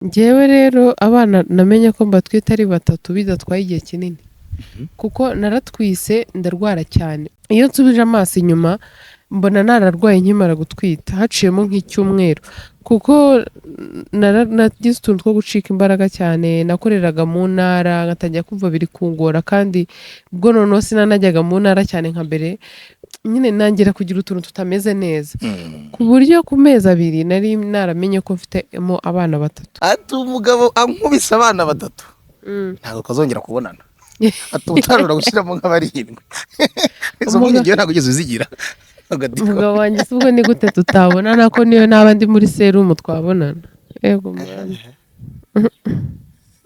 Njyewe rero abana namenye ko mbatwite ari batatu bidatwaye igihe kinini, kuko naratwise ndarwara cyane. Iyo nsubije amaso inyuma mbona nararwaye nkimara gutwita, haciyemo nk'icyumweru, kuko nagize utuntu two gucika imbaraga cyane. Nakoreraga mu ntara ngatangira kumva biri kungora, kandi ubwo noneho sinanajyaga mu ntara cyane nka mbere, nyine nangira kugira utuntu tutameze neza, ku buryo ku mezi 2 nari naramenye ko mfitemo abana batatu. Ati umugabo ankubise abana batatu ntabwo kazongera kubonana. Ati utarura gushyiramo nka barindwi. Izo mpungenge ntabwo ugeze uzigira. Umugabo wanjye se ubwo ni gute tutabonana, ko niyo naba ndi muri serumu twabonana? Yego mwana.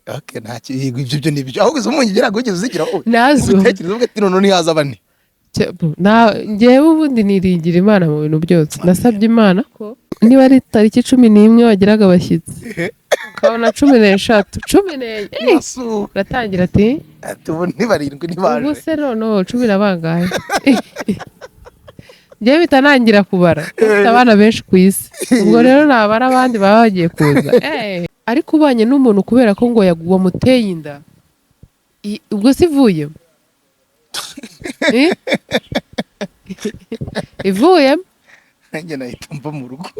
Okay, nta yego ibyo byo nibyo. Ahubwo izo mpungenge ntabwo ugeze uzigira wowe. Nazo. Ubitekereza uvuga ati none ntihaza bane. Njyewe ubundi niringira Imana mu bintu byose. Nasabye Imana ko niba ari tariki 11 wagiraga abashyitsi, ukabona 13, 14, uratangira ati Ati ubu ni barindwi ntibaje. Ubu se noneho 10 na bangahe? Njyewe mpita nangira kubara. Mfite abana benshi ku isi. Ubwo rero nabara abandi baba bagiye kuza. Ariko ubanye n'umuntu kubera ko ngo wamuteye inda, ubwo se ivuyemo? Ivuyemo? Nanjye nahita mva mu rugo.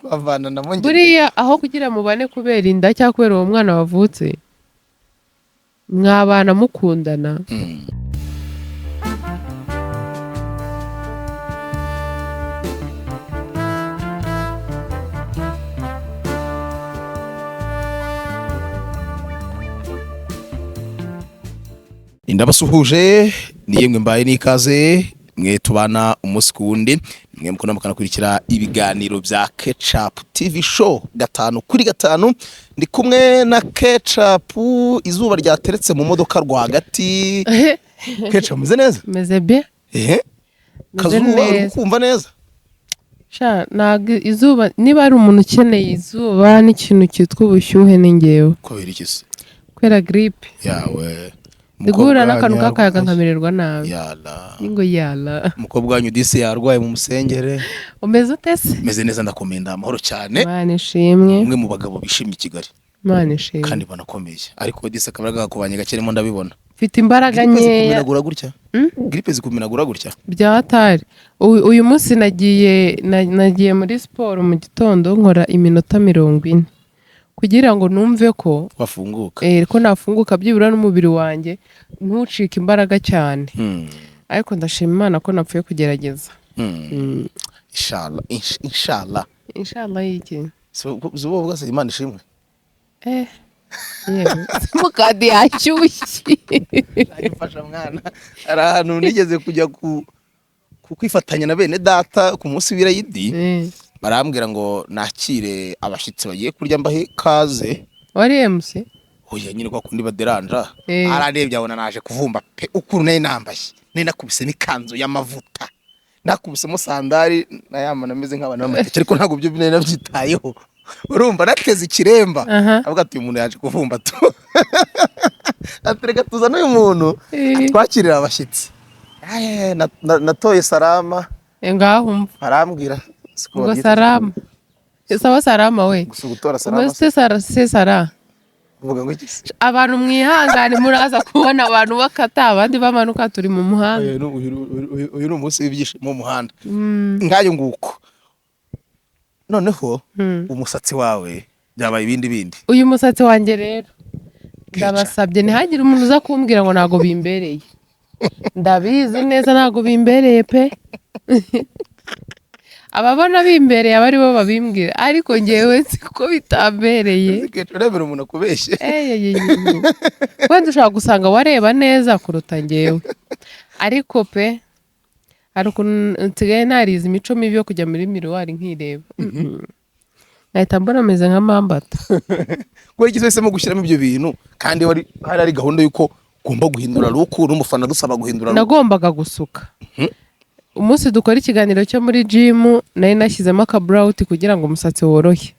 Bavana na mo njye. Buriya aho kugira mubane kubera inda cyangwa kubera uwo mwana wavutse, mwabana mukundana. Ndabasuhuje ni yemwe mbaye n'ikaze mwe tubana umunsi ku wundi, mwe mukunda mukanakurikira ibiganiro bya Kecapu TV show 5 kuri 5. Ndi kumwe na Kecapu, izuba ryateretse mu modoka rwagati. Kecapu meze neza? Meze bien. Kazuba uri kumva neza? Sha ntabwo izuba, niba ari umuntu ukeneye izuba n'ikintu cyitwa ubushyuhe ni ngewe. Kubera iki se? Kubera grippe. Yawe. Ndiguhura n'akantu k'akayaga nkamererwa nabi. Yala. Ningo yala. Umukobwa wanyu disi yarwaye mu musengere. Umeze ute se? Meze neza ndakomenda amahoro cyane. Imana ishimwe. Umwe mu bagabo bishimye i Kigali. Imana ishimwe. Kandi banakomeye. Ariko disi akabaraga gakubanye gake ndimo ndabibona. Mfite imbaraga nkeya. Zikumenagura gutya? Grippe zikumenagura gutya? Byatari. Uyu munsi nagiye muri siporo mu gitondo nkora iminota 40. Kugira ngo numve ko wafunguka. Ko nafunguka byibura n'umubiri wanjye ntucike imbaraga cyane. Ariko ndashima Imana ko napfuye kugerageza. Inshallah, inshallah. Inshallah yiki. So uvuga se Imana ishimwe. Yewe. Mukadi yashyushye. Mfasha mwana. Hari ahantu nigeze kujya ku kwifatanya na bene data ku munsi w'irayidi. Barambwira ngo nakire abashyitsi bagiye kurya mbahe kaze. Wari MC? Oya nyine kwa kundi baderanja. Ararebye abona naje kuvumba pe ukuntu nari nambaye. Nari nakubisemo ikanzu y'amavuta. Nakubisemo sandari nayamana ameze nk'abantu b'amateke ariko ntabwo byo nari nabyitayeho. Urumva nateze ikiremba. Avuga ati uyu muntu yaje kuvumba tu. Atereka tuzane uyu muntu atwakirira abashyitsi. Natoye salama. Ngaho umva. Arambwira ngo salama. Sawa salama we. Gusa gutora salama. Se sara se sara. Uvuga ngo iki? Abantu mwihangane muraza kubona abantu bakata abandi bamanuka turi mu muhanda. Uyu ni umunsi w'ibyishimo mu muhanda. Ngayo nguko. Noneho umusatsi wawe byabaye ibindi bindi. Uyu musatsi wanjye rero ndabasabye ntihagire umuntu uza kumbwira ngo ntago bimbereye. Ndabizi neza ntago bimbereye pe. Ababona bimbereye abari bo babimbwira ariko ngewe nzi ko bitambereye. Urebera umuntu akubeshye. Wenda ushobora gusanga wareba neza kuruta ngewe. Ariko pe hari ukuntu nsigaye narize imico mibi yo kujya muri miruwari nkireba. Nahita mbona meze nka mambata. Kubera iki wahisemo gushyiramo ibyo bintu kandi hari ari gahunda y'uko ugomba guhindura look n'umufana dusaba guhindura look. Nagombaga gusuka. Umunsi dukora ikiganiro cyo muri gym nari nashyizemo aka brow kugira ngo umusatsi worohe.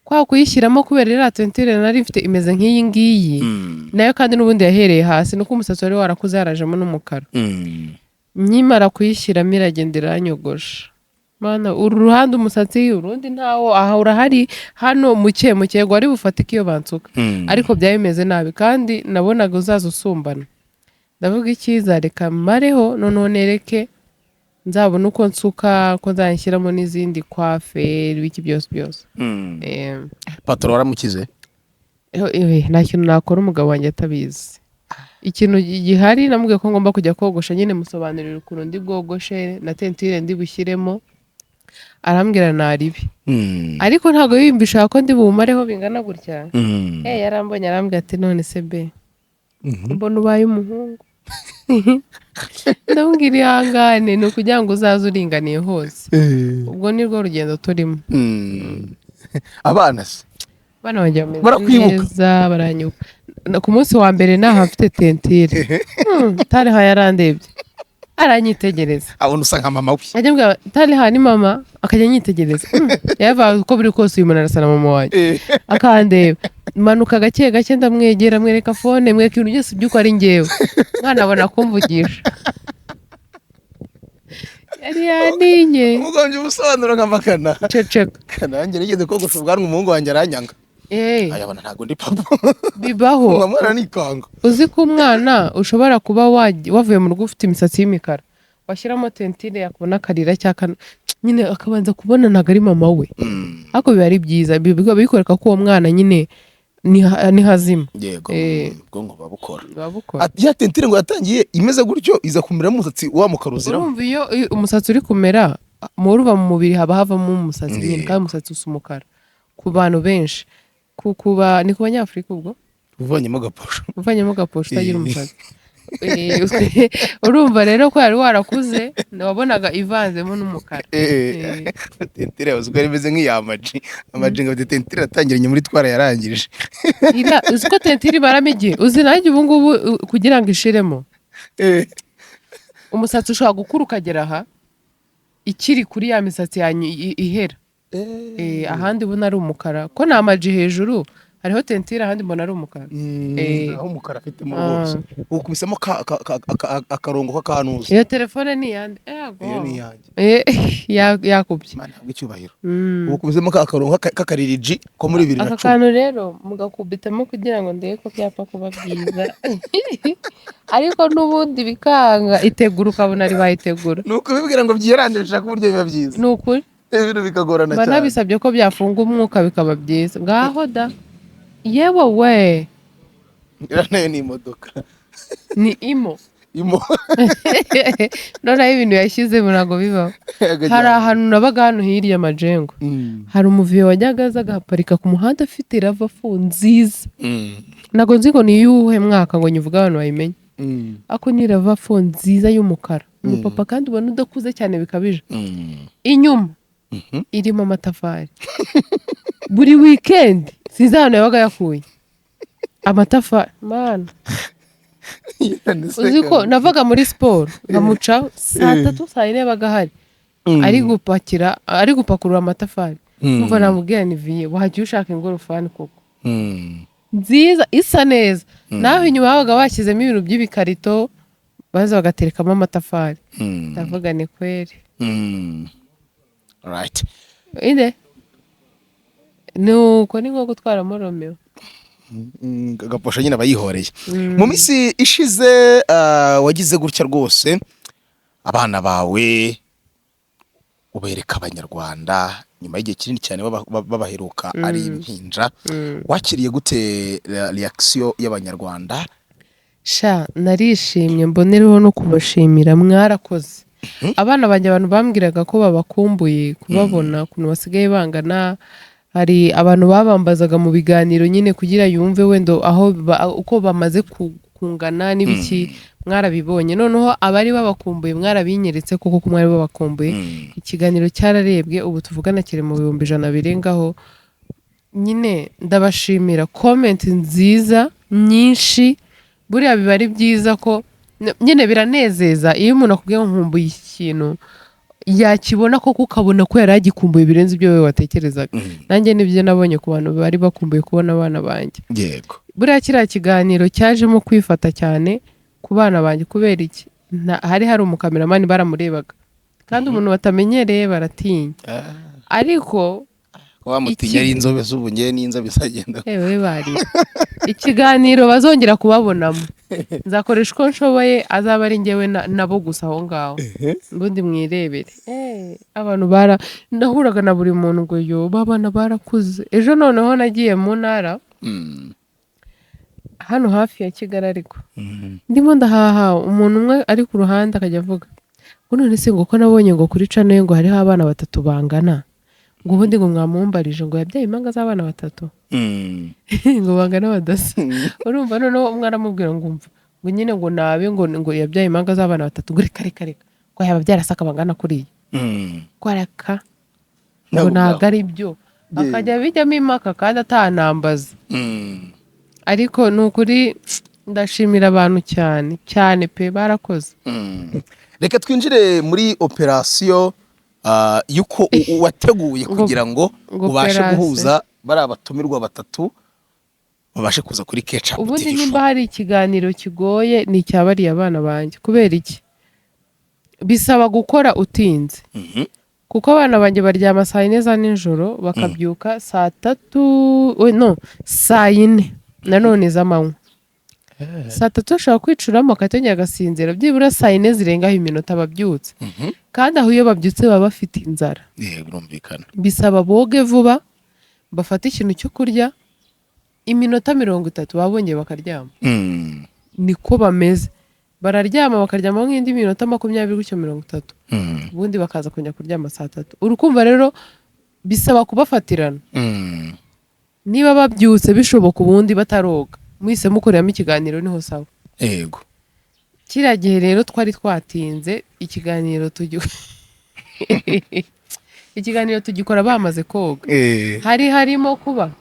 Kwa kuyishyiramo kubera iriya teinture nari mfite imeze nk'iyi ngiyi. Nayo kandi n'ubundi yahereye hasi nuko umusatsi wari warakuze yarajemo n'umukara. Nkimara kuyishyiramo iragenda iranyogosha. Mana, uru ruhande umusatsi, urundi ntawo, aha urahari, hano muke muke ngo ari bufatike iyo bansuka. Ariko byari bimeze nabi kandi nabonaga uzaza usumbana. Ndavuga icyiza, reka mareho noneho nereke nzabona uko nsuka, ko nzashyiramo n'izindi coiffe, ibiki byose byose. Patoro waramukize? Nta kintu nakora umugabo wanjye atabizi. Ikintu gihari, namubwiye ko ngomba kujya kogosha nyine, musobanurira ukuntu ndi bwogoshe na teinture ndi bushyiremo, arambwira naribi. Ariko ntabwo yiyumvisha ko ndi buwumareho bingana gutya. Yarambonye arambwira ati: "None se be, mbona ubaye umuhungu?" Ndamubwira: "Ihangane, ni ukugira ngo uzaze uringaniye hose." Ubwo ni rwo rugendo turimo. Abana se? Abana banjye bameze Barakwibuka? neza, baranyibuka. Ku munsi wa mbere naha mfite teinture, Tariha yarandebye aranyitegereza. Abona usa nka mama we. Ajya ambwira: "Tariha ni mama." Akajya anyitegereza. Yavuga uko biri kose uyu muntu arasa na mama wanjye. Akandeba, manuka gake gake, ndamwegera, mwereka phone, mwereka ibintu byose by'uko ari njyewe. Umwana abona kumvugisha, yari yaninye. Umugombye ubusobanuro nka makana. Ceceka. Nanjye nigeze kogosha ubwanwa, umuhungu wanjye aranyanga. Ayabona ntabwo ndi papa. Bibaho. Mwana nikanga. Uzi ko umwana ushobora kuba wavuye mu rugo ufite imisatsi y'imikara, washyiramo teinture yakubona akarira cyangwa nyine akabanza kubona ntabwo ari mama we. Ariko biba ari byiza, biba bikwereka ko uwo mwana nyine ni hazima. Yego. Ubwonko buba bukora. Buba bukora. Ati ya teinture ngo yatangiye imeze gutyo, iza kumeramo umusatsi wa mukaruziramo. Urumva iyo umusatsi uri kumera mu ruva mu mubiri, haba havamo umusatsi nyine. Kandi umusatsi usa umukara ku bantu benshi, ku kuba ni ku Banyafurika ubwo. Uvanyemo agaposho. Uvanyemo agaposho utagira umusatsi. Urumva rero ko yari warakuze, wabonaga ivanzemo n'umukara. Teinture yawe uzi ko yari imeze nk'iya Amaji. Amaji ngo afite teinture yatangiranye muri twara yarangije. Uzi ko teinture imaramo igihe? Uzi nanjye ubu ngubu kugira ngo ishiremo, umusatsi ushobora gukura ukagera aha ikiri kuri ya misatsi yanyu ihera. Ahandi ubona ari umukara, ko ni Amaji hejuru hariho teinture, ahandi mbona ari umukara. Aho umukara afitemo rwose ukubisemo akarongo k'akanuza. Iyo telefone ni iyande? Yego. Iyo ni iyanjye. Yakubye. Imana ihabwe icyubahiro. Ukubisemo ka karongo k'akaririji ko muri bibiri na Aka cumi. kantu rero mugakubitamo kugira ngo ndebe ko byapfa kuba byiza, ariko n'ubundi bikanga, itegura ukabona ribaye itegura. Ni ukubibwira ngo byirangire, bishaka uburyo biba byiza. Ni ukuri. Ibintu bikagorana Mba cyane. nabisabye ko byafunga umwuka bikaba byiza. Ngaho da, yewe we! Iriya nayo ni imodoka. Ni imo. Imo. Noneho ibintu yashyizemo ntabwo bibaho. Hari ahantu nabaga hano hirya amajengo, hari umuviye wajyaga aza agaparika ku muhanda afite RAV4 nziza. Ntabwo nzi ngo ni iy'uwuhe mwaka ngo nyivuge abantu bayimenye, ariko ni RAV4 nziza y'umukara, umupapa kandi ubona udakuze cyane bikabije. Inyuma irimo amatafari. Buri weekend sinzi ahantu yabaga yakuye amatafari, mana. Uzi ko navaga muri siporo nkamucaho saa 3, saa 4 yabaga ahari ari gupakira, ari gupakurura amatafari. Umva, namubwira ni viye wajya ushaka ingorofani koko nziza isa neza, naho inyuma babaga bashyizemo ibintu by'ibikarito, baza bagaterekamo amatafari. Ndavuga ni kweri. Right. Inde nuko ni nko gutwaramo Romeo. Agaposho nyine aba yihoreye. Mu minsi ishize wagize gutya rwose abana bawe ubereka Abanyarwanda nyuma y'igihe kinini cyane babaheruka ari impinja. Wakiriye gute reaction y'Abanyarwanda? Sha, narishimye, mbonereho no kubashimira, mwarakoze. Abana banjye, abantu bambwiraga ko babakumbuye kubabona ukuntu basigaye bangana. Hari abantu babambazaga mu biganiro nyine kugira yumve wenda aho uko bamaze kungana n'ibiki. Mwarabibonye. Noneho abari babakumbuye mwarabinyeretse koko ko mwari babakumbuye. Ikiganiro cyararebwe, ubu tuvugana kiri mu 100,000 birengaho. Nyine ndabashimira comment nziza nyinshi. Buriya biba ari byiza ko nyine biranezeza iyo umuntu akubwiye ngo nkumbuye iki kintu, yakibona koko ukabona ko yari agikumbuye birenze ibyo wowe watekerezaga. Nanjye nibyo nabonye ku bantu bari bakumbuye kubona abana banjye. Buriya kiriya kiganiro cyajemo kwifata cyane ku bana banjye. Kubera iki? Hari hari umukameramani, baramurebaga. Kandi umuntu batamenyereye baratinya. Ariko Wamutinya ari inzobe z'ubu, ngewe n'inzobe izagenda. Yewe, bari ikiganiro bazongera kubabonamo, nzakoresha uko nshoboye azaba ari njyewe nabo gusa aho ngaho, ubundi mwirebere. Abantu bara nahuraga na buri muntu ngo: "Yo, babana barakuze." Ejo noneho nagiye mu ntara, hano hafi ya Kigali, ariko ndimo ndahaha, umuntu umwe ari ku ruhande akajya avuga ngo: "None se ngo ko nabonye ngo kuri channel ngo hariho abana batatu bangana, ngo ubundi ngo mwamumbarije ngo yabyaye impanga z'abana batatu ngo bangana badasa?" Urumva, noneho umwe aramubwira ngo: "Umva," ngo nyine ngo nabe ngo yabyaye impanga z'abana batatu, ngo: "Reka, reka, reka," ngo yaba byarasaka bangana kuriya, ko reka ngo ntabwo ari byo, akajya bijyamo impaka kandi atanambaza. Ariko ni ukuri ndashimira abantu cyane cyane pe, barakoze. Reka twinjire muri operasiyo y'uko wateguye kugira ngo Ngo ubashe operasiyo. guhuza bariya batumirwa batatu, babashe kuza kuri Kecapu Ubundi TV Show. nimba hari ikiganiro kigoye ni icya bariya bana banjye. Kubera iki? Bisaba gukora utinze, kuko abana banjye baryama saa 4 za nijoro, bakabyuka saa 3, we, no, saa 4 nanone z'amanywa. Saa 3 ashobora kwicuramo akatongera agasinzira, byibura saa 4 zirengaho iminota babyutse. Kandi aho iyo babyutse baba bafite inzara. Yego, birumvikana. Bisaba boge vuba, bafate ikintu cyo kurya, iminota 30 baba bongeye bakaryama. Niko bameze, bararyama, bakaryama nk'indi minota 20 gutyo, 30, ubundi bakaza kongera kuryama saa 3. Urukumva rero bisaba kubafatirana. Niba babyutse bishoboka ubundi bataroga, muhise mukoreramo ikiganiro, niho sawa. Kiriya gihe rero twari twatinze, ikiganiro tugikora bamaze koga. Hari harimo kuba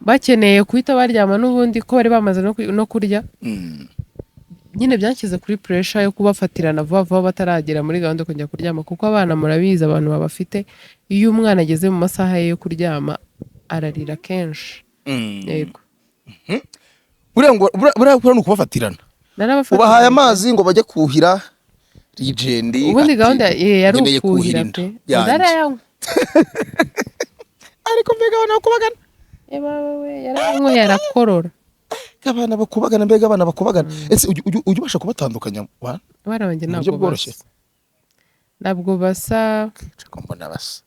bakeneye guhita baryama n'ubundi ko bari bamaze no kurya. Nyine byanshyize kuri pressure yo kubafatirana vuba vuba bataragera muri gahunda yo kujya kuryama, kuko abana murabizi, abantu babafite, iyo umwana ageze mu masaha ye yo kuryama ararira kenshi. Yego. Buriya ngo buriya ni ukubafatirana. Narabafatiranye. Ubahaye amazi ngo bajye kuhira Legend. Ubundi Ati, gahunda yari "Nkeneye ukuhira kuhira inda pe. yanjye." Ndarayanywa. Ariko mbega abana bakubagana! Yebawe, yaranywe yarakorora. Abana bakubagana, mbega abana bakubagana! Ese ujya ubasha kubatandukanya wa? Abana banjye Mu buryo ntabwo bworoshye? basa, ntabwo basa. Ko mbona basa.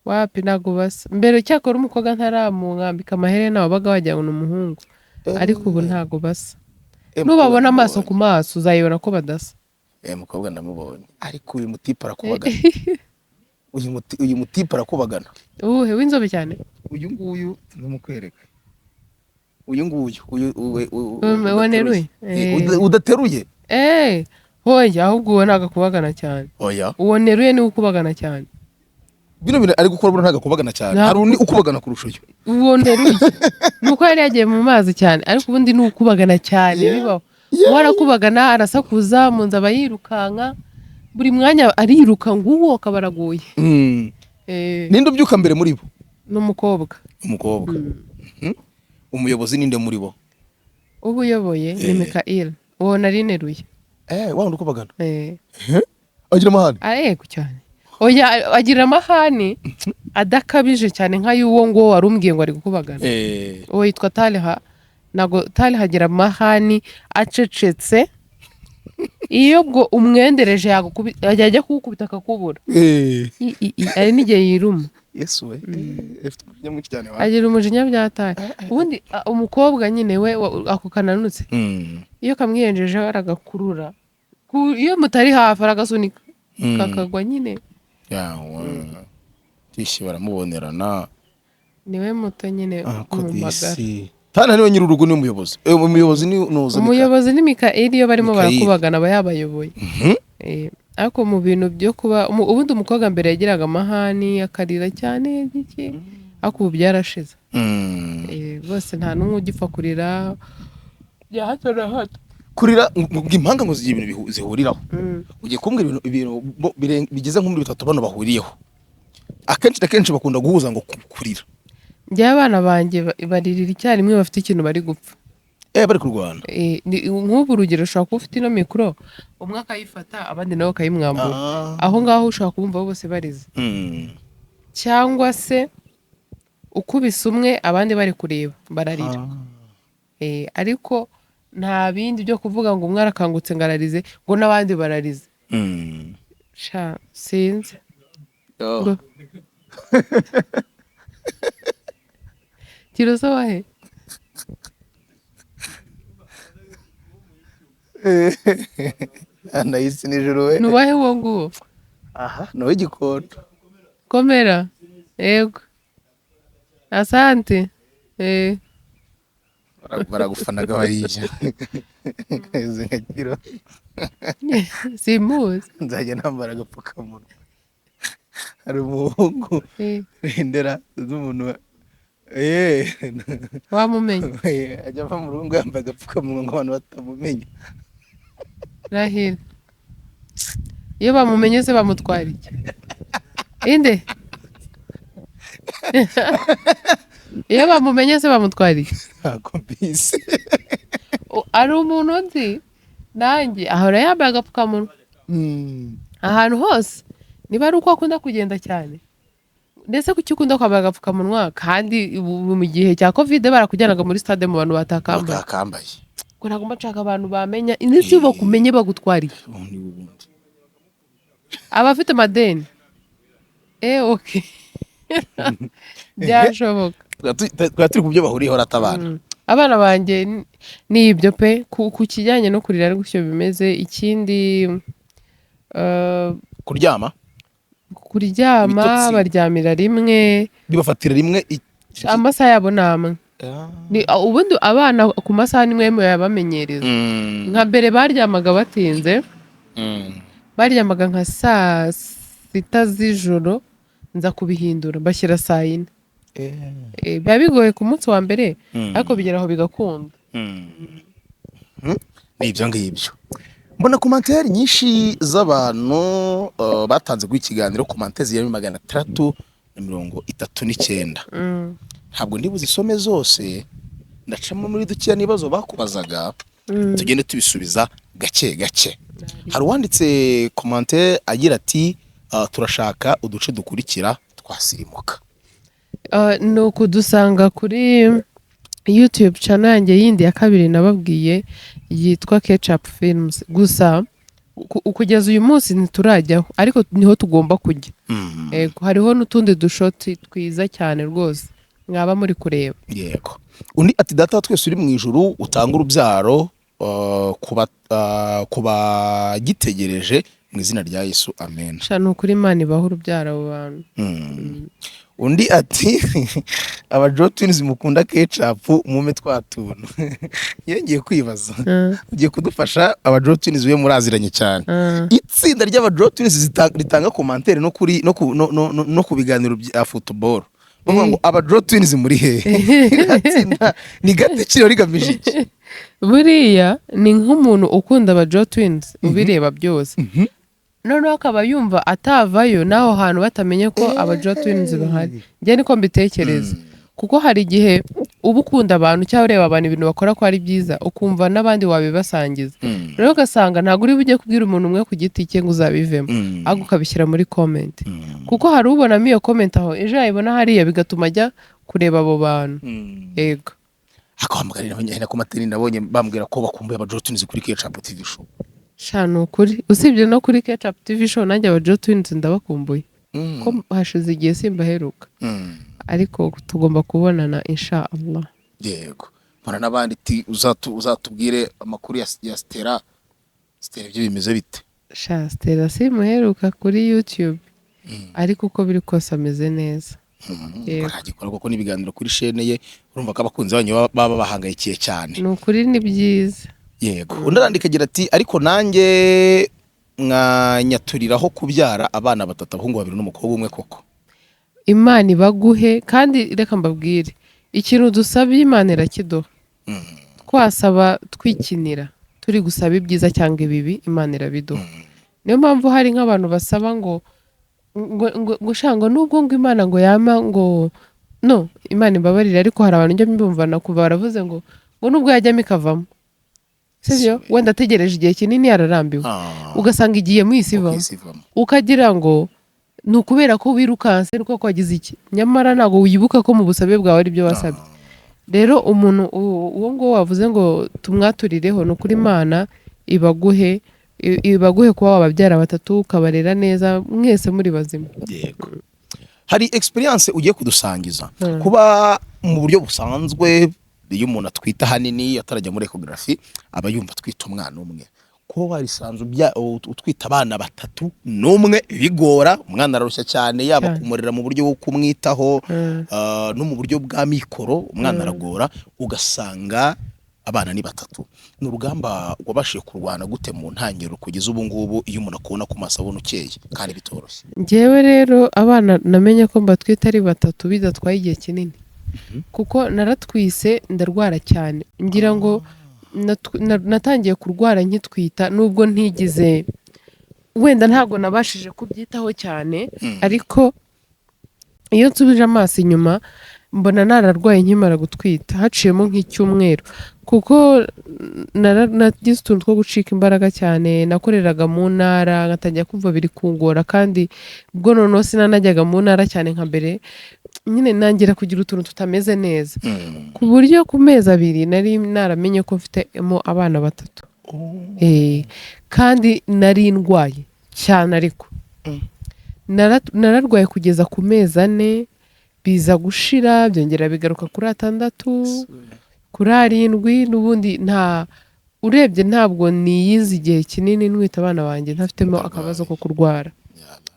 Wapi, ntabwo basa. Mbere cyakora umukobwa ntaramwambika amaherena wabaga wagira ngo ni umuhungu, ariko ubu ntabwo basa. Nubabona amaso ku maso uzayibona ko badasa. Mukobwa ndamubonye, ariko uyu mutipe arakubagana, uyu mutipe arakubagana. Uwuhe, w'inzobe cyane? Uyu nguyu ndamukwereka, uyu nguyu, uyu Waneruye? Udateruye. Eh, hoya, ahubwo uwo ntabwo akubagana cyane. Oya. Uwo neruye niwe ukubagana cyane. Bino bintu ari gukora buriya ntabwo akubagana cyane. Ntabwo. Hari undi ukubagana kurusha uyu. Uwo nteruye ni uko yari yagiye mu mazi cyane, ariko ubundi ni ukubagana cyane bibaho. Uwo arakubagana, arasakuza mu nzu, aba yirukanka buri mwanya, ariruka ngo uwo akaba araguye. Ninde ubyuka mbere muri bo? Ni umukobwa. Umukobwa. Umuyobozi ninde muri bo? Uba uyoboye ni Mikael, uwo nari neruye. Wa wundi ukubagana? Eh. Agira amahane? Ah, yego cyane. Oya, agira amahane adakabije cyane nk'ay'uwo nguwo wari umbwiye ngo ari gukubagana. Uwo yitwa Taliha. Ntabwo Taliha agira amahani, acecetse. Iyo ubwo umwendereje yajya kugukubita akakubura. Hari n'igihe yiruma. Yesu we! Afite umujinya mwinshi cyane wa. Agira umujinya byataye. Ubundi umukobwa nyine we ako kananutse, iyo kamwiyenjejeho aragakurura. Iyo mutari hafi aragasunika kakagwa nyine. Yawe tishi baramubonerana. Niwe muto nyine Ako mu magara. Disi tana niwe nyir'urugo, ni umuyobozi. Umuyobozi ni nuza. Umuyobozi ni Mikaeli. Iyo barimo Mikayeli. barakubagana aba yabayoboye. Ariko mu bintu byo kuba ubundi umukobwa mbere yagiraga amahani, akarira cyane iki, ariko ubu byarashize. Bose nta n'umwe ugipfa kurira bya hato na hato. Kurira ngo impanga ngo zigira ibintu zihuriraho. Ugiye kumbwira ibintu bigeze nko muri bitatu bano bahuriyeho. Akenshi na kenshi bakunda guhuza ngo kurira. Njyewe abana banjye baririra icyarimwe bafite ikintu bari gupfa. Bari kurwana. Nk'ubu urugero, ushobora kuba ufite ino mikoro, umwe akayifata, abandi nabo bakayimwambura. Aho ngaho ushobora kubumva bose barize, cyangwa se ukubise umwe, abandi bari kureba bararira. Ariko nta bindi byo kuvuga ngo umwe arakangutse ngo ararize, ngo n'abandi bararize. Sha, sinzi. Yo. Ngo Kiroso wahe? Anayisi nijoro we. Nubahe uwo nguwo? Aha ni uw'igikondo. Komera, yego, asante. Baragufanaga bariya. Izi nka Kiro. Simuzi. Nzajya nambara agapfukamunwa. Hari umuhungu rendera z'umuntu Wamumenya? Ajya ava mu rugo yambaye agapfukamunwa ngo abantu batamumenya. Rahira, iyo bamumenye se bamutwara iki? Inde? Iyo bamumenye se bamutwara iki? Ntabwo mbizi. Ari umuntu nzi nanjye ahora yambaye agapfukamunwa ahantu hose. Niba ari uko akunda kugenda cyane, ndetse kuki ukunda kwambara agapfukamunwa kandi ubu mu gihe cya COVID barakujyanaga muri stade mu bantu batakambaye? Batakambaye. Ngo ntabwo mba nshaka abantu bamenya. Ndetse iyo bakumenye bagutwara iki? Ubundi bundi. Aba afite amadeni. Okay, byashoboka. Twaba turi ku byo bahuriyeho rata abana. Abana banjye ni ibyo pe, ku kijyanye no kurira ari gutyo bimeze. Ikindi, Kuryama. Kuryama. Ibitotsi. Baryamira rimwe. Bibafatira rimwe Amasaha yabo ni amwe. Ubundi abana ku masaha nimwe yabamenyereza. Nka mbere baryamaga batinze, baryamaga nka saa 6 z'ijoro, nza kubihindura bashyira saa 4. Biba bigoye ku munsi wa mbere, ariko bigera aho bigakunda. Ni ibyo ngibyo. Mbona commentaire nyinshi z'abantu batanze kuri ikiganiro, commentaire zigera muri 639. Ntabwo ndi buzisome zose, ndacamo muri dukeya n'ibibazo bakubazaga, tugende tubisubiza gake gake. Hari uwanditse commentaire agira ati: "Turashaka uduce dukurikira twasirimuka." Ni ukudusanga kuri YouTube channel yanjye yindi ya kabiri nababwiye yitwa Ketchup Films. Gusa kugeza uyu munsi ntiturajyaho, ariko niho tugomba kujya. Yego, hariho n'utundi dushoti twiza cyane rwose mwaba muri kureba. Yego. Undi ati: "Data wa twese uri mu ijuru, utanga urubyaro ku bagitegereje, mu izina rya Yesu, amen." Sha, ni ukuri Imana ibaha urubyaro abo bantu. Undi ati: "Aba Jo Twins mukunda Ketchup, mume twa tuntu." Yongeye kwibaza, ugiye kudufasha, aba Jo Twins we muraziranye cyane. Itsinda ry'aba Jo Twins ritanga commentaire no kuri no ku, no, no, no, no ku biganiro bya football, bavuga ngo: "Aba Jo Twins muri hehe?" Iriya tsinda ni gato kiriho rigamije iki? Buriya ni nk'umuntu ukunda aba Jo Twins ubireba byose, noneho akaba yumva atavayo n'aho hantu batamenye ko aba Jo Twins bahari. Njye niko mbitekereza, kuko hari igihe uba ukunda abantu cyangwa ureba abantu ibintu bakora ko ari byiza, ukumva n'abandi wabibasangiza. Rero ugasanga ntabwo uri bujye kubwira umuntu umwe ku giti cye ngo uzabivemo, ahubwo ukabishyira muri comment, kuko hari ubonamo iyo comment aho, ejo yayibona hariya, bigatuma ajya kureba abo bantu. Yego. Akahamagarira abanyahina ku mateni, nabonye bambwira ko bakumbuye aba Jo Twins kuri Ketchup TV Show. Sha, ni ukuri, usibye no kuri Ketchup TV Show, nanjye aba Jo Twins ndabakumbuye, ko hashize igihe simbaheruka, ariko tugomba kubonana insha Allah. Yego. Mpora n'abandi ati: "Uzatubwire amakuru ya Stella. Stella ibyo bimeze bite?" Sha, Stella simuheruka kuri YouTube, ariko uko biri kose ameze neza. Yego. Ntagikora kuko n'ibiganiro kuri chaîne ye, urumva ko abakunzi banyu baba bahangayikiye cyane. Ni ukuri, ni byiza. Yego. Undi arandika agira ati: "Ariko nanjye mwanyaturiraho kubyara abana batatu, abahungu babiri n'umukobwa umwe koko." Imana ibaguhe. Kandi reka mbabwire, ikintu dusaba Imana irakiduha. Twasaba twikinira, turi gusaba ibyiza cyangwa ibibi, Imana irabiduha. Niyo mpamvu hari nk'abantu basaba ngo sha, ngo nubwo ngo Imana ngo yama ngo no Imana imbabarire, ariko hari abantu njya mbumva nakumva baravuze ngo Ngo nubwo yajyamo ikavamo, sibyo? Wenda ategereje igihe kinini, yararambiwe, ugasanga igiye mu isi ivamo. Isi ivamo. Ukagira ngo ni ukubera ko wirukanse, nuko ko wagize iki, nyamara ntabwo wibuka ko mu busabe bwawe ari byo wasabye. Rero umuntu uwo nguwo wavuze ngo tumwaturireho, ni ukuri Imana ibaguhe kuba wababyara batatu, ukabarera neza, mwese muri bazima. Yego, hari experience ugiye kudusangiza. Kuba mu buryo busanzwe, iyo umuntu atwita, ahanini atarajya muri échographie, aba yumva atwita umwana umwe. Kuba warisanze utwita abana batatu n'umwe bigora, umwana ararushya cyane, yaba kumurera mu buryo bwo kumwitaho, no mu buryo bwa mikoro, umwana aragora, ugasanga abana ni batatu. Ni urugamba wabashije kurwana gute mu ntangiriro kugeza ubu ngubu, iyo umuntu akubona ku maso abona ukeye kandi bitoroshye? Njyewe rero abana namenye ko mbatwite ari batatu bidatwaye igihe kinini, kuko naratwise ndarwara cyane. Ngira ngo natangiye kurwara nkitwita, nubwo ntigize, wenda ntabwo nabashije kubyitaho cyane, ariko iyo nsubije amaso inyuma mbona nararwaye nkimara gutwita, haciyemo nk'icyumweru, kuko nagize utuntu two gucika imbaraga cyane. Nakoreraga mu ntara, ngatangira kumva biri kungora, kandi ubwo noneho sinanajyaga mu ntara cyane nka mbere nyine, nangira kugira utuntu tutameze neza, ku buryo ku mezi 2 nari naramenye ko mfitemo abana batatu. Kandi nari ndwaye cyane, ariko nararwaye kugeza ku mezi 4, biza gushira, byongera bigaruka kuri 6, kuri 7. N'ubundi nta urebye ntabwo niyizi igihe kinini ntwita abana banjye ntafitemo akabazo ko kurwara,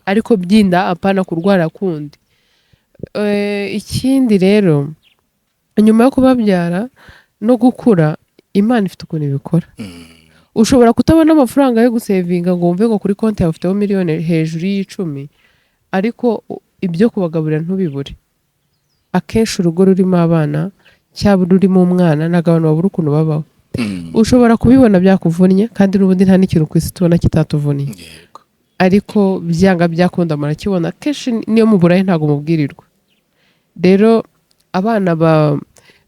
ariko byinda, apana kurwara kundi. Ikindi rero, nyuma yo kubabyara no gukura, Imana ifite ukuntu ibikora. Ushobora kutabona amafaranga yo gusevinga ngo wumve ngo kuri konti yawe ufiteho miliyoni hejuru y'icumi, ariko ibyo kubagaburira ntubibure. Akenshi urugo rurimo abana cyangwa rurimo umwana, ntabwo abantu babura ukuntu babaho. Ushobora kubibona byakuvunnye, kandi n'ubundi nta n'ikintu ku isi tubona kitatuvunnye, ariko byanga byakunda murakibona. Kenshi niyo muburaye ntabwo mubwirirwa. Rero abana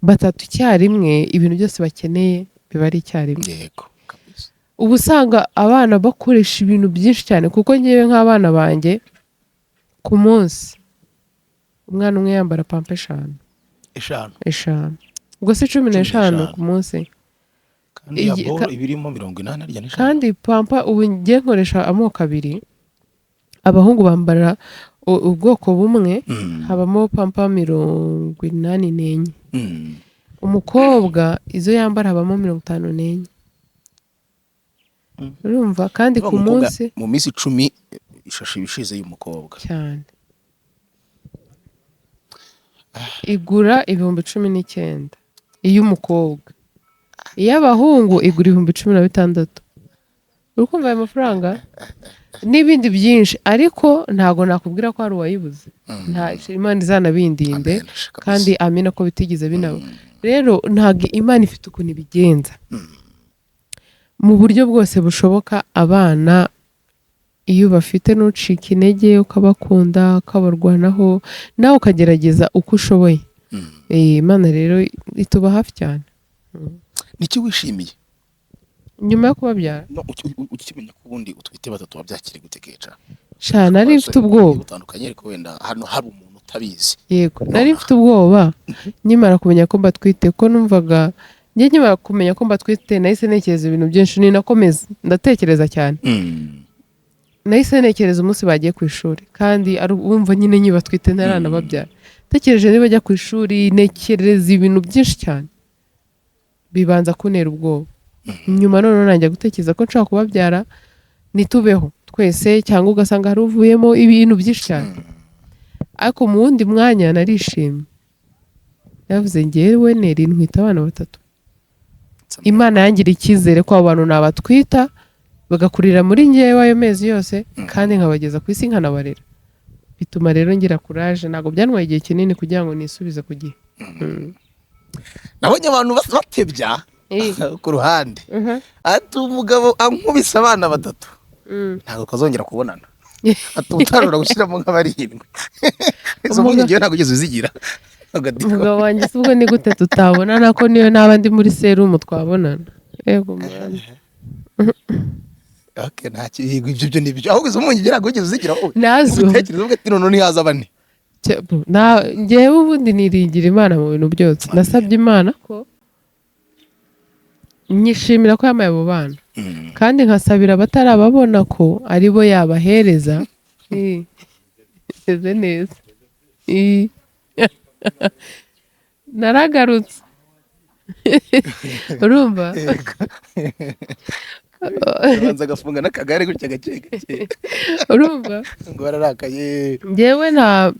batatu icyarimwe, ibintu byose bakeneye biba ari icyarimwe. Yego kabisa. Uba usanga abana bakoresha ibintu byinshi cyane, kuko ngewe nk'abana banjye, ku munsi umwana umwe yambara pampa eshanu. Eshanu? Eshanu, ubwo si cumi 15. N'eshanu ku munsi. Kandi ya boro ibirimo 80, arya n'eshanu. Kandi pampa ubu ngiye nkoresha amoko abiri. Abahungu bambara ubwoko bumwe, habamo pampa 84. Umukobwa izo yambara habamo 54. Urumva kandi ku Umukobwa munsi mu minsi 10 ishashi iba ishize y'umukobwa. Cyane. Igura 19,000 iy'umukobwa, iy'abahungu igura 16,000. Uri kumva ayo mafaranga n'ibindi byinshi, ariko ntabwo nakubwira ko hari uwayibuze. Nta, Imana izanabindinde. Amen, kabisa. Kandi amina ko bitigeze binaba. Rero ntabwo, Imana ifite ukuntu ibigenza mu buryo bwose bushoboka. Abana iyo ubafite ntucike intege, ukabakunda, ukabarwanaho, nawe ukagerageza uko ushoboye. Imana rero ituba hafi cyane. Niki wishimiye nyuma yo kubabyara? No, ukimenya ko ubundi utwite batatu, wabyakiriye gute, Keca? Sha, nari mfite ubwoba. Butandukanye, ariko wenda hano hari umuntu utabizi. Yego, nari mfite ubwoba nkimara kumenya ko mbatwite, ko numvaga njye nkimara kumenya ko mbatwite nahise ntekereza ibintu byinshi, ninakomeza ndatekereza cyane. Nahise ntekereza umunsi bagiye ku ishuri, kandi ari wumva nyine nkibatwite, ntaranababyara. Ntekereje niba bajya ku ishuri, ntekereza ibintu byinshi cyane, bibanza kuntera ubwoba. Nyuma noneho nanjye gutekereza ko nshobora kubabyara ntitubeho twese, cyangwa ugasanga hari uvuyemo, ibintu byinshi cyane. Ariko mu wundi mwanya narishimye, yavuze ngewe neri ntwita abana batatu, Imana yangiriye icyizere ko abo bantu nabatwita bagakurira muri ngewe ayo mezi yose, kandi nkabageza ku isi, nkanabarera. Bituma rero ngira courage. Ntabwo byantwaye igihe kinini kugira ngo nisubize ku gihe. Nabonye abantu batebya ku ruhande, ati umugabo ankubise abana batatu, ntabwo kazongera kubonana, ati utarura gushyiramo nka barindwi. Izo mpungenge ntabwo ugeze uzigira? Agadiko. Umugabo wanjye si ubwo ni gute tutabonana, ko niyo naba ndi muri serumu twabonana? Yego mwana. Okay, nta yego, ibyo byo ni byo. Ahubwo izo mpungenge ntabwo wigeze uzigira wowe? Nazo. Utekereza uvuga ati noneho ntihaza bane? Njyewe ubundi niringira Imana mu bintu byose. Nasabye Imana ko nyishimira ko yamaye abo bana, kandi nkasabira abatarababona ko ari bo yabahereza. Meze neza. Naragarutse, urumva? Abanza agafunga n'akagare gutya gake gake. Urumva? Ngo bararakaye. Njyewe nta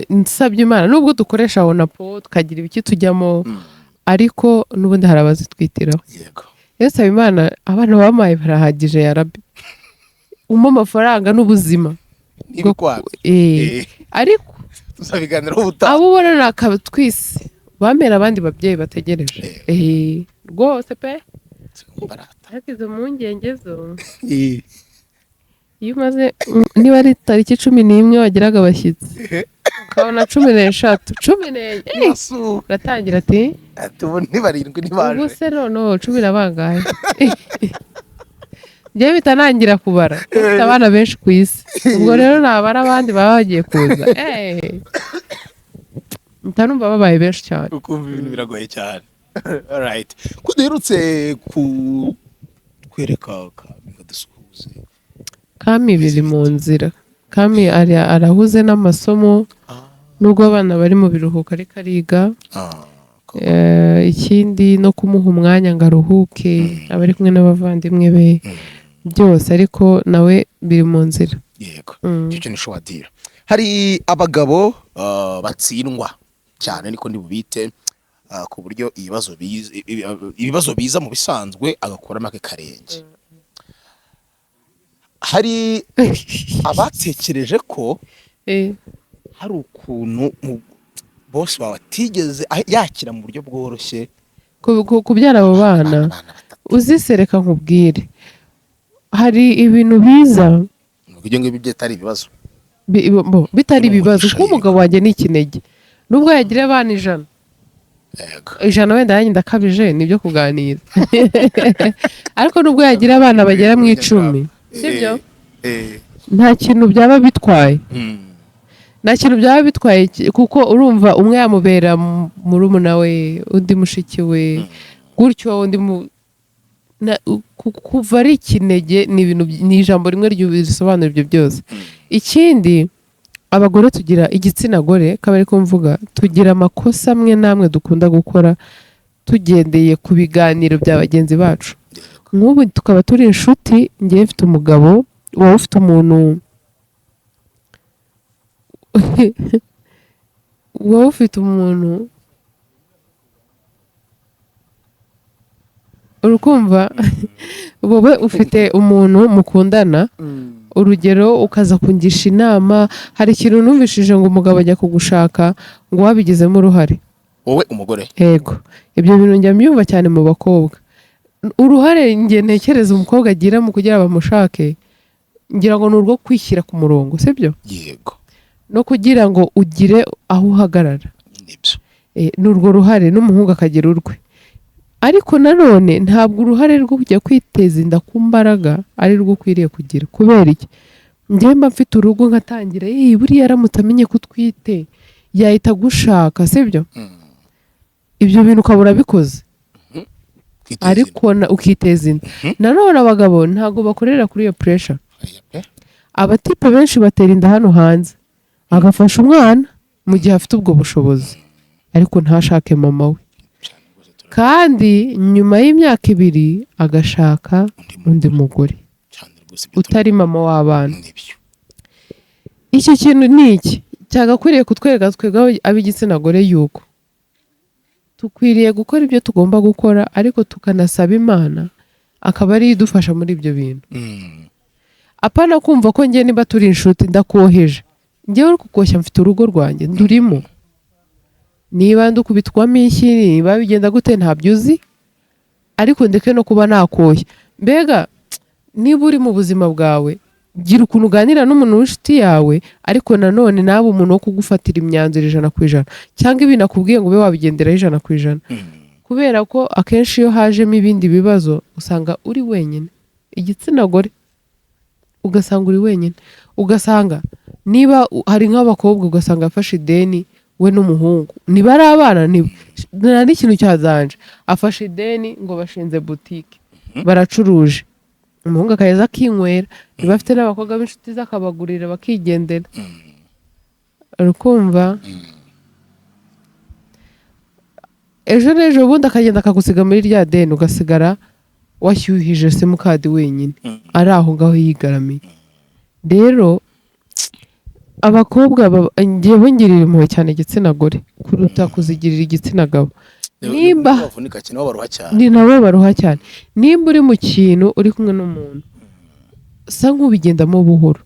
nsabye Imana, nubwo dukoresha onapo tukagira ibiki tujyamo, ariko n'ubundi hari abazitwitiraho. Rero nsaba Imana, abana bamaye barahagije. Ya Rabbi, umpe amafaranga n'ubuzima. N'ibikwabyo. Ariko Tuzabiganiraho ubutaha. abo ubona ni akatwisi bamera abandi babyeyi bategereje. Rwose pe. Barata. Ariko izo mpungenge zo, iyo umaze, niba ari tariki 11 wagiraga abashyitsi, ukabona 13, 14, Masu. uratangira ati Ati ubu ni barindwi ntibaje. Ubu se noneho cumi na bangahe? Njyewe bitanangira kubara. Mfite abana benshi ku isi, ubwo rero nabara abandi baba bagiye kuza. Mpita numva babaye benshi cyane. Ukumva ibintu biragoye cyane. Alright, ko duherutse ku kwereka Kami ngo dusuhuze? Kami biri mu nzira. Kami arahuze n'amasomo, nubwo abana bari mu biruhuko, ariko ariga. Ikindi no kumuha umwanya ngo aruhuke, aba ari kumwe n'abavandimwe be byose, ariko nawe biri mu nzira. Yego. Icyo ni shuwadira. Hari abagabo batsindwa cyane, niko ndi bubite, ku buryo ibibazo biza mu bisanzwe agakuramo ake karenge. Hari abatekereje ko hari ukuntu bose bawe atigeze yakira mu buryo bworoshye Kubyara abo bana. Abana batatu. Uzisereka nkubwire, hari ibintu biza Nubwo ibyo ngibyo bitari ibibazo. Bitari ibibazo, Umugisha, kuko umugabo wanjye ni ikinege, nubwo yagira abana 100. 100 wenda yanjye ndakabije, ni ibyo kuganira, ariko nubwo yagira abana bagera mu 10, sibyo? Nta kintu byaba bitwaye. Nta kintu byaba bitwaye, kuko urumva umwe yamubera murumuna we, undi mushiki we, gutyo undi kuva ari ikinege ni ibintu ni ijambo rimwe risobanura ibyo byose. Ikindi, abagore tugira, igitsina gore kaba ari mvuga, tugira amakosa amwe n'amwe dukunda gukora tugendeye ku biganiro bya bagenzi bacu. Nk'ubu tukaba turi inshuti, ngewe mfite umugabo, wowe ufite umuntu, wowe ufite umuntu, urukumva wowe ufite umuntu mukundana, urugero, ukaza kungisha inama. Hari ikintu numvishije ngo umugabo ajya kugushaka ngo wabigizemo uruhare. Wowe umugore? Yego, ibyo bintu njya mbyumva cyane mu bakobwa. Uruhare njye ntekereza umukobwa agira mu kugira bamushake, ngira ngo ni urwo kwishyira ku murongo, sibyo? Yego. No kugira ngo ugire aho uhagarara. Nibyo. Ni urwo ruhare, n'umuhungu akagira urwe. Ariko nanone ntabwo uruhare rwo kujya kwiteza inda ku mbaraga ari rwo ukwiriye kugira. Kubera iki? Njyewe mba mfite urugo, nkatangira, buriya aramutse amenye ko utwite yahita agushaka, sibyo? Ibyo bintu ukaba urabikoze. Kwiteza Ariko ukiteza inda. Nanone abagabo ntabwo bakorera kuri iyo pressure. inda. Oya pe. Abatipe benshi batera inda hano hanze, agafasha umwana mu gihe afite ubwo bushobozi, ariko ntashake mama we. Cyane rwose Kandi nyuma y'imyaka 2 agashaka undi undi mugore Cyane rwose ibyo utari mama w'abana. Nibyo. Icyo kintu ni iki cyagakwiriye kutwereka twebwe ab'igitsina gore yuko dukwiriye gukora ibyo tugomba gukora, ariko tukanasaba Imana akaba ariyo idufasha muri ibyo bintu. Apana kumva ko njye niba turi inshuti ndakoheje. Njyewe uri kukoshya, mfite urugo rwanjye ndurimo, niba ndukubitwamo inshyi, niba bigenda gute ntabyo uzi, ariko ndeke no kuba nakoshya. Mbega niba uri mu buzima bwawe Gira ukuntu uganira n'umuntu w'inshuti yawe, ariko nanone nawe umuntu wo kugufatira imyanzuro 100%, cyangwa ibintu akubwiye ngo ube wabigenderaho 100%, kubera ko akenshi iyo hajemo ibindi bibazo usanga uri wenyine. Igitsina gore ugasanga uri wenyine, ugasanga niba hari nk'abakobwa ugasanga afashe ideni we n'umuhungu, niba ari abana, nta n'ikintu cyazanje, afashe ideni ngo bashinze butike, baracuruje, umuhungu akaheza akinywera, niba afite n'abakobwa b'inshuti ze akabagurira bakigendera. Uri kumva, ejo n'ejo bundi akagenda akagusiga muri rya deni, ugasigara washyuhije simukadi wenyine, ari aho ngaho yigaramiye. Rero abakobwa njyewe ngirira impuhwe cyane igitsina gore kuruta kuzigirira igitsina gabo. Bavunika cyane, nabo baruha cyane. Ni nabo baruha cyane. Nimba uri mu kintu, uri kumwe n'umuntu, sa nk'ubigendamo buhoro,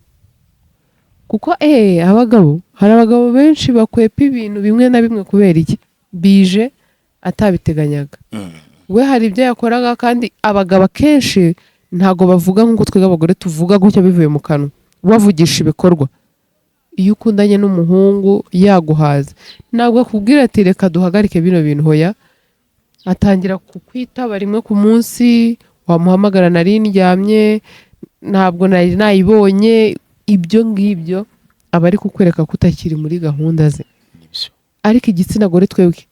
kuko abagabo, hari abagabo benshi bakwepa ibintu bimwe na bimwe. Kubera iki? Bije atabiteganyaga. We hari ibyo yakoraga, kandi abagabo akenshi ntabwo bavuga nk'uko twebwe abagore tuvuga gutya bivuye mu kanwa, bavugisha ibikorwa. Iyo ukundanye n'umuhungu yaguhaza, ntabwo akubwira ati: "Reka duhagarike bino bintu." Hoya, atangira kukwitaba rimwe ku munsi, wamuhamagara: "Nari ndyamye, ntabwo nari nayibonye." Ibyo ngibyo aba ari kukwereka ko utakiri muri gahunda ze. Nibyo. Ariko igitsina gore twebwe,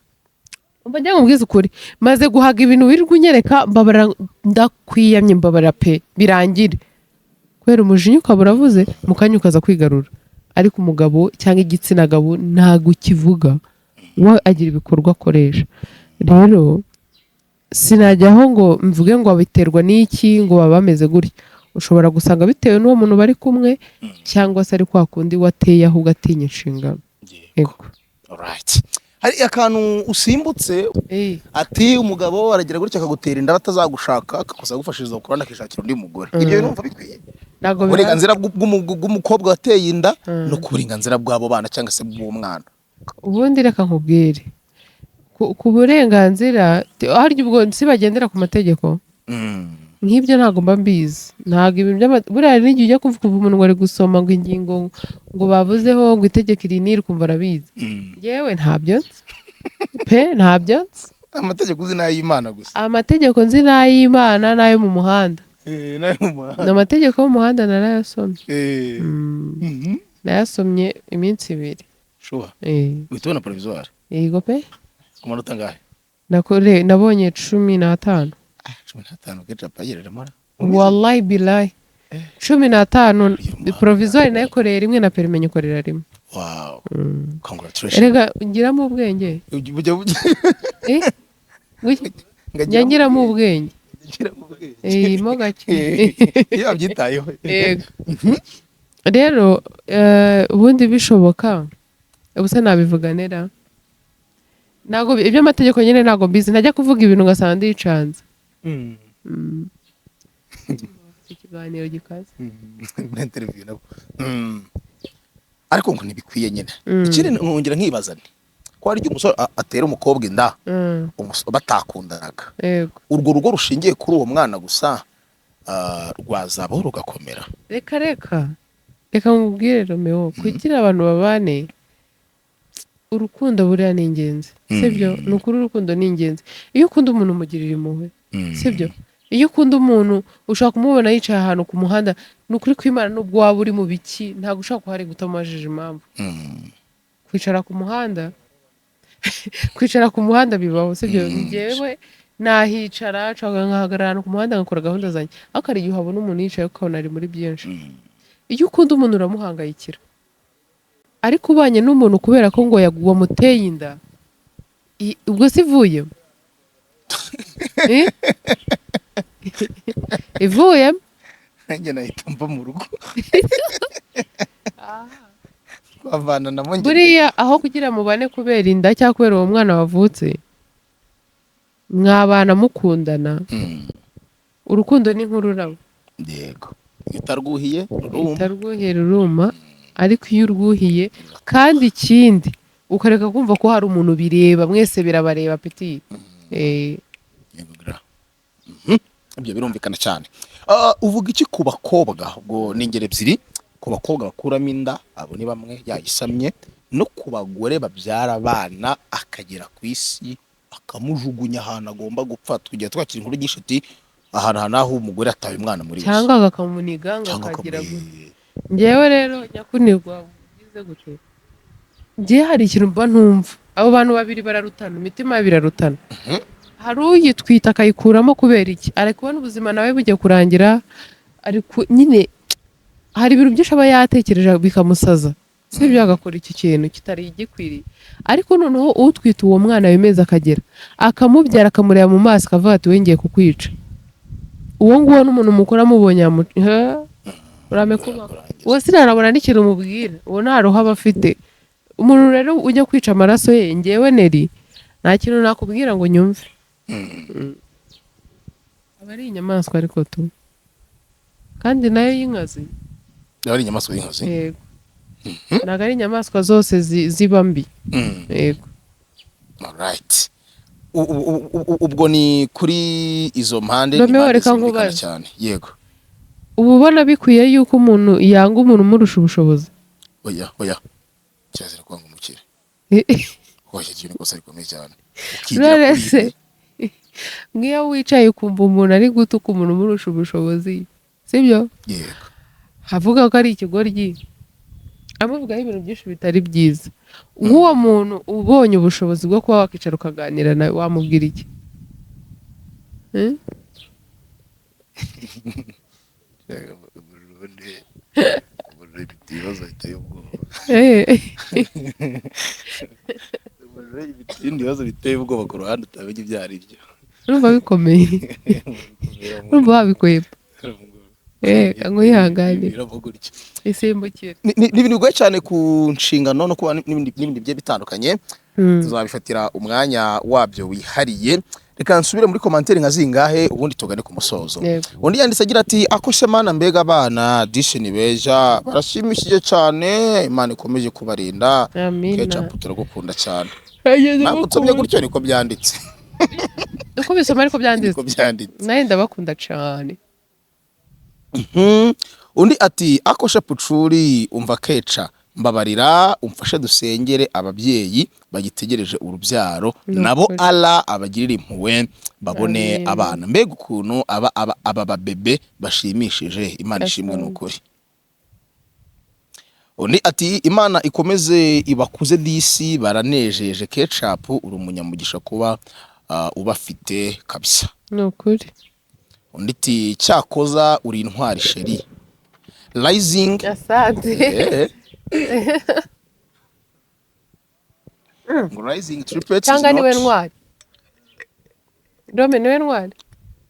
umva, njya nkubwize ukuri, maze guhaga ibintu wirirwa unyereka, mbabara, ndakwiyamye, mbabara pe, birangire, kubera umujinya ukaba uravuze, mu kanya ukaza kwigarura. Ariko umugabo cyangwa igitsina gabo ntabwo ukivuga, we agira ibikorwa akoresha. Rero sinajyaho ngo mvuge ngo biterwa n'iki ngo baba bameze gutya. Ushobora gusanga bitewe n'uwo muntu bari kumwe, cyangwa se ari kwa kundi wateye ahubwo atinya inshingano. Yego. Alright. Hari akantu usimbutse, ati umugabo aragira gutya akagutera inda batazagushaka, akakuza gufashiriza ku ruhande, akishakira undi mugore. Ibyo bintu numva bikwiye? Ntabwo. Uburenganzira bw'umukobwa wateye inda no ku burenganzira bw'abo bana cyangwa se bw'umwana. Ubundi reka nkubwire ku burenganzira, harya ubwo si bagendera ku mategeko? Nk'ibyo ntabwo mba mbizi, ntabwo ibintu buriya hari n'igihe ujya kuvuga umuntu ngo ari gusoma ngo ingingo ngo bavuzeho ngo itegeko iri n'iri, ukumva arabizi. Yewe, ntabyo nzi pe, ntabyo nzi. Amategeko uzi ni ay'Imana gusa. Amategeko nzi ni ay'Imana n'ayo mu muhanda. Eh, n'ayo mu muhanda. Ni amategeko yo mu muhanda, narayasomye. Nayasomye iminsi 2. Sure. Eh. Uhita ubona provisoire? Yego pe. Ku manota angahe? Nabonye 15. 15, kecapu agereramo. Wallahi bilahi, 15. Provisoire nayikoreye rimwe, na permis nyikorera rimwe. Wow, congratulations. Erega ngiramo ubwenge. Ujya Eh? Njya ngiramo ubwenge. Ngiramo ubwenge. Eh, mo gake. Iyo wabyitayeho. Yego. Rero ubundi bishoboka, ubuse nabivuganira, ntabwo iby'amategeko nyine ntabwo mbizi, ntajya kuvuga ibintu ngasanga ndicanze. Ikiganiro gikaze. Muri interview nabo. Ariko ngo ntibikwiye nyine. Ikindi nkongera nkibaza nti ko hari igihe umusore atera umukobwa inda, batakundanaga, urwo rugo rushingiye kuri uwo mwana gusa, rwazabaho rugakomera? Reka reka reka nkubwire Romeo, kugira abantu babane, urukundo buriya ni ingenzi, sibyo? Ni ukuri, urukundo ni ingenzi. Iyo ukunda umuntu umugirira impuhwe, sibyo? Iyo ukunda umuntu ushobora kumubona yicaye ahantu ku muhanda, ni ukuri kw'Imana, nubwo waba uri mu biki, ntabwo ushobora kuharenga utamubajije impamvu. Kwicara ku muhanda bibaho, sibyo? Njyewe nahicara, nshobora nkahagarara ahantu ku muhanda ngakora gahunda zanjye, ariko hari igihe uhabona umuntu yicaye ukabona ari muri byinshi. Iyo ukunda umuntu uramuhangayikira, ariko ubanye n'umuntu kubera ko ngo wamuteye inda, ubwo si ivuyemo? Eh? Ivuyemo. Nanjye nahita mva mu rugo, twavana nabo njye. Buriya aho kugira mubane kubera inda cyangwa kubera uwo mwana wavutse, mwabana mukundana. Urukundo ni nk'ururabo. Yego, iyo utarwuhiye ruruma. Utarwuhiye ruruma, ariko iyo urwuhiye, kandi ikindi ukareka kumva ko hari umuntu bireba, mwese birabareba peti. Yego gra. Ibyo birumvikana cyane. Uvuga iki ku bakobwa? Ubwo ni ingero ebyiri: ku bakobwa bakuramo inda, abo ni bamwe yayisamye, no ku bagore babyara abana akagera ku isi akamujugunya ahantu agomba gupfa. Tujya twakira inkuru nyinshi ati ahantu aha naho umugore ataye umwana muri wese. Cyangwa bakamuniga ngo cyangwa akagira gute. Njyewe rero nyakunirwa ugize gute, njyewe hari ikintu mba ntumva. Abo bantu babiri bararutana, imitima yabo irarutana. Hari uyitwita akayikuramo kubera iki? Ari kubona ubuzima nawe bugiye kurangira, ari nyine hari ibintu byinshi aba yatekereje bikamusaza, si ibyo, agakora iki kintu kitari gikwiriye. Ariko noneho utwita uwo mwana wemeza akagera akamubyara, akamureba mu maso, akavuga ati: "We, ngiye kukwica." Uwo nguwo n'umuntu mukuru amubonye urame kuba uwo sinanabona n'ikintu umubwira, uwo nta ruhu aba afite. Umuntu rero ujya kwica amaraso ye, ngewe Neri nta kintu nakubwira ngo nyumve. Aba ari inyamaswa ariko tu kandi nayo y'inkazi. Aba ari inyamaswa y'inkazi. Yego, ntabwo ari inyamaswa zose ziba mbi. Yego. Alright. Ubwo ni kuri izo mpande, ni Romeo, impande reka zumvikana nkubaze. cyane. Yego. Uba ubona bikwiye yuko umuntu yanga umuntu umurusha ubushobozi? Oya, oya, kirazira kwanga umukire. Oya, iryo ni ikosa rikomeye cyane. Ukigira None kuri se ibi. Nk'iyo wicaye ukumva umuntu ari gutuka umuntu umurusha ubushobozi, sibyo? Yego. Avuga ko ari ikigoryi, amuvugaho ibintu byinshi bitari byiza, nk'uwo muntu ubonye ubushobozi bwo kuba wakicara ukaganira nawe, wamubwira iki? Eh? Ubundi ifite ibibazo biteye ubwoba. Ubundi ifite ibindi bibazo biteye ubwoba ku ruhande utamenya ibyo ari byo. Urumva bikomeye, urumva wabikwepa, ngo yihanganire. Biravuga gutyo. Isimbukire. Ni ibintu bigoye cyane ku nshingano no kuba n'ibindi bigiye bitandukanye. Tuzabifatira umwanya wabyo wihariye. Reka nsubire muri commentaire nka zingahe, ubundi tugane ku musozo. Yego. Undi yanditse agira ati: "Ako se mana, mbega abana disi ni beza, barashimishije cyane, Imana ikomeje kubarinda." Amina. Kecapu, turagukunda cyane. Ageze. Ntabwo nsomye gutyo, niko byanditse. Uko bisoma ariko byanditse. Niko byanditse. Nawe ndabakunda cyane. Undi ati: "Akosha pucuri, umva keca, mbabarira umfashe dusengere ababyeyi bagitegereje urubyaro, Ni nabo ukuri. Allah abagirire impuhwe babone Amen. abana. Mbega ukuntu aba babebe bashimishije! Imana ishimwe." Ni Asante. ukuri. Undi ati: "Imana ikomeze ibakuze disi, baranejeje. Kecapu, uri umunyamugisha kuba ubafite kabisa." Ni ukuri. Undi ati: "Cyakoza uri intwari chérie, rising." Asante. Ngo rising triplets is Cyangwa niwe not ntwari? Rome, niwe ntwari?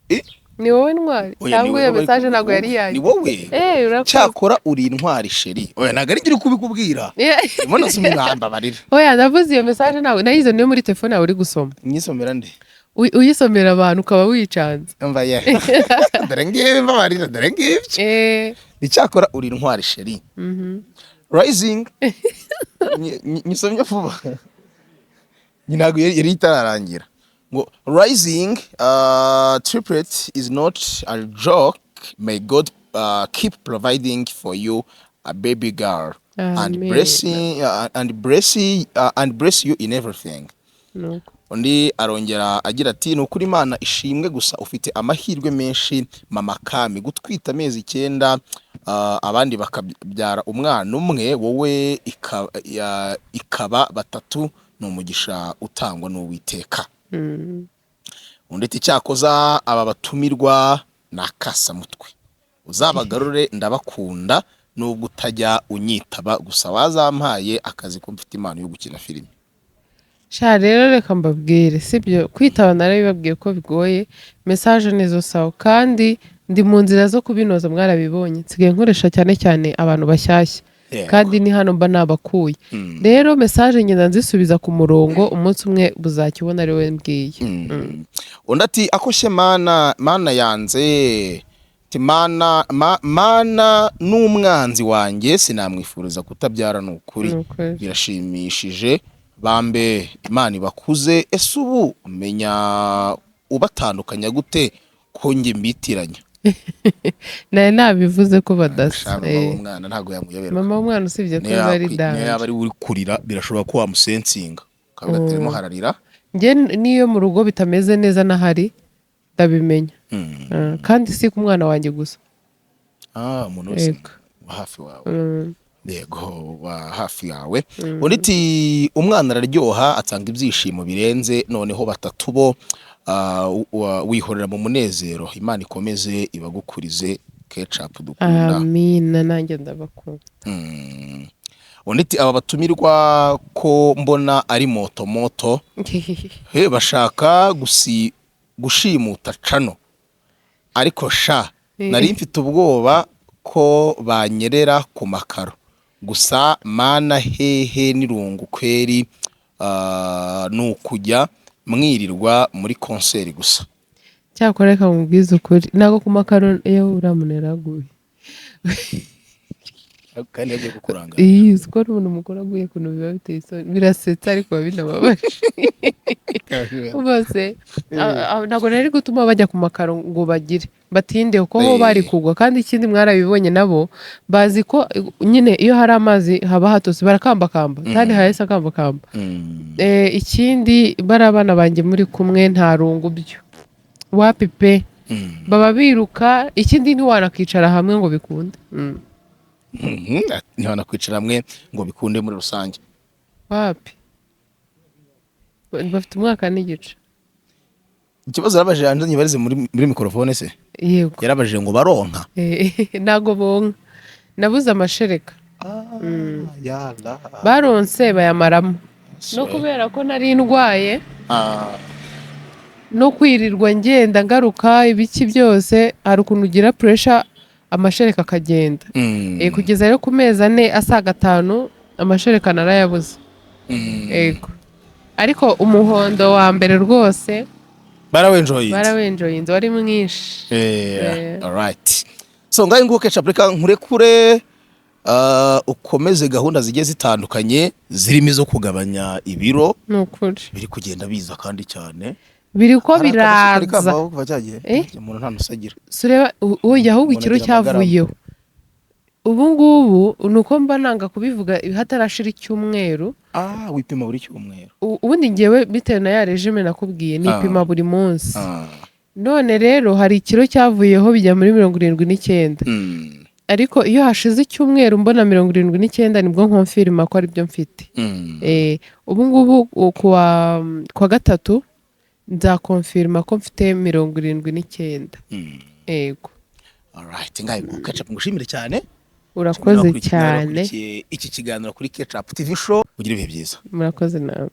Eh? Ni wowe ntwari? Oya, Cyangwa ni iyo wowe. message ntabwo yari Ni yanjye? wowe. Eh, urakoze. "Cyakora uri intwari chérie." Oya, ntabwo ari njye uri kubikubwira. Mbona si umwamba barira. Oya, ndavuze iyo message ntabwo nayize, niyo muri telefone yawe uri gusoma. Nyisomera nde? Uyisomera abantu ukaba wicanze. Umva ye, dore ngibi, mbabarira, dore ngibyo. Icyakora uri intwari chérie, rising. Nyisomye vuba. Ntabwo yari itararangira ngo "Rising triplet is not a joke. May God keep providing for you a baby girl and Amen. blessing and bless you in everything." Nuko. Undi arongera agira ati: "Ni ukuri Imana ishimwe, gusa ufite amahirwe menshi mama Kami, gutwita amezi 9, abandi bakabyara umwana umwe, wowe ikaba batatu, ni umugisha utangwa n'Uwiteka." Undi ati: "Cyakoza aba batumirwa ni akasamutwe, uzabagarure, ndabakunda nubwo utajya unyitaba, gusa wazampaye akazi ko mfite impano yo gukina filime." Sha rero reka mbabwire, sibyo, kwitaba narabibabwiye ko bigoye. Message nizo sawa, kandi ndi mu nzira zo kubinoza, mwarabibonye, nsigaye nkoresha cyane cyane abantu bashyashya. Kandi ni hano mba nabakuye. Rero message ngenda nzisubiza ku murongo, umunsi umwe buzakibona ari we mbwiye. Undi ati: "Akoshe mana, mana yanze." Ati: "Mana, mana n'umwanzi wanjye sinamwifuriza kutabyara, ni ukuri." Ni ukuri. "Birashimishije bambe, Imana ibakuze. Ese ubu umenya ubatandukanya gute?" Ko njye mbitiranya. Nari nabivuze ko badasa. Sha, mama w'umwana ntabwo yamuyoberwa. Mama w'umwana, usibye ko Niyo biba ari niyo yaba danger. ari uri kurira, birashoboka ko wamusensinga ukavuga ati arimo hararira. Njye n'iyo mu rugo bitameze neza n'ahari ndabimenya. Kandi si ku mwana wanjye gusa. Ah, umuntu wese wa hafi wawe. Yego, wa hafi yawe. Undi ati: "Umwana araryoha, atanga ibyishimo birenze, noneho batatu bo wihorera mu munezero. Imana ikomeze ibagukurize, Kecapu dukunda." Amina, nanjye ndabakunda. Undi ati: "Aba batumirwa ko mbona ari moto moto he, bashaka gushimuta cano, ariko sha nari mfite ubwoba ko banyerera ku makaro gusa. Mana, hehe n'irungu kweri, ni ukujya mwirirwa muri concert gusa." Cyakora reka mubwize ukuri, ntabwo ku makaro iyo uriya muntu yaraguye. Kandi yagiye kukuranga. Iyi uzi ko n'umuntu mukuru aguye, ukuntu biba biteye isoni, birasetsa ariko biba binababaje bose. Ntabwo nari gutuma bajya ku makaro ngo bagire batinde, kuko bo bari kugwa. Kandi ikindi mwarabibonye, nabo bazi ko nyine iyo hari amazi haba hatose, barakambakamba kandi hahise akambakamba. Ikindi bari abana banjye muri kumwe, nta rungu byo wapi pe. Baba biruka. Ikindi ntiwanakicara hamwe ngo bikunde. Ntiwanakwicara hamwe ngo bikunde muri rusange. Wapi, bafite umwaka n'igice. Ikibazo yarabajije hanze, nyibarize muri mikorofone se? Yego. Yarabajije ngo baronka? Ntago bonka, nabuze amashereka. Baronse bayamaramo, no kubera ko nari ndwaye no kwirirwa ngenda ngaruka ibiki byose, hari ukuntu ugira pressure, amashereka akagenda. Kugeza rero ku mezi 4 asaga 5, amashereka narayabuze. Yego, ariko umuhondo wa mbere rwose Barawenjoyinze. Barawenjoyinze, wari mwinshi. Alright, so ngaho nguko, Kecapu, reka nkurekure, ukomeze gahunda zigiye zitandukanye zirimo izo kugabanya ibiro. Ni ukuri. Biri kugenda biza kandi cyane. Biri ko Hari akanusu kari biraza. kavaho kuva cyagiye. Eh? Umuntu nta nusu agira. Sureba oya, ahubwo Umuntu ikiro agira amagarama. cyavuyeho ubu ngubu ni uko mba nanga kubivuga hatarashira icyumweru. Ah, wipima buri cyumweru? Ubundi ngewe bitewe na ya régime nakubwiye, nipima buri munsi. None rero hari ikiro cyavuyeho, bijya muri 79. Ariko iyo hashize icyumweru mbona 79, nibwo nkonfirima ko aribyo mfite. Ubu ngubu kuwa gatatu nzakonfirima ko mfite 79. Yego. Alright, ngaho nguko, Kecapu, ngushimire cyane. Urakoze cyane. Iki kiganiro kuri Kecapu TV Show, ugira ibihe byiza. Murakoze nawe.